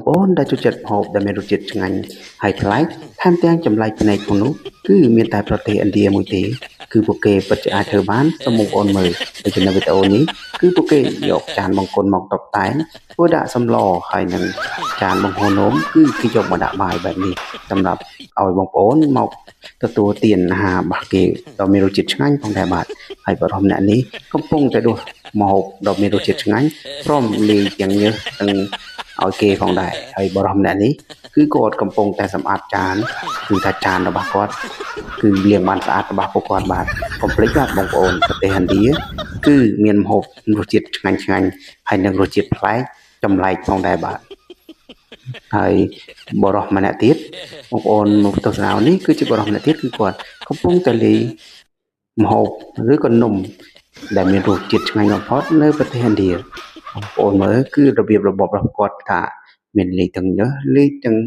ប្អូនដែលចូលចិត្តម្ហូបដែលមានរសជាតិឆ្ងាញ់ហើយប្លែកថែមទាំងចម្លែកភ្នែកផងនោះគឺមានតែប្រទេសឥណ្ឌាមួយទេគឺពួកគេពិតជាអាចធ្វើបានសូមបងប្អូនមើលដូចជានៅវីដេអូនេះគឺពួកគេយកចានបង្គន់មកតុបតែងធ្វើដាក់សម្លហើយនឹងចានបង្ហូរនំគឺគេយកមកដាក់បាយបែបនេះសម្រាប់ឲ្យបងប្អូនមកទទួលទានអាហាររបស់គេដ៏មានរសជាតិឆ្ងាញ់ផងដែរបាទហើយបរិមអ្នកនេះកំពុងតែដួសម្ហូបដ៏មានរសជាតិឆ្ងាញ់ព្រមលាយទាំងញើសទាំងឲ្យគេផងដែរហើយបរិមអ្នកនេះគឺគាត់កំពុងតែសម្អាតចានគឺថាចានរបស់គាត់គឺលាងបានស្អាតរបស់ពួកគាត់បាទកុំភ្លេចបាទបងប្អូនប្រទេសឥណ្ឌាគឺមានម្ហូបរសជាតិឆ្ងាញ់ឆ្ងាញ់ហើយនិងរសជាតិប្លែកចម្លែកផងដែរបាទហើយបរិសម្នាក់ទៀតបងប្អូនមកទស្សនានេះគឺជាបរិសម្នាក់ទៀតគឺគាត់កំពុងតែលាយម្ហូបឬក៏នំដែលមានរសជាតិឆ្ងាញ់បំផុតនៅប្រទេសឥណ្ឌាបងប្អូនមើលគឺរបៀបរបបរបស់គាត់ថាមានលាយទាំងញើសលាយទាំង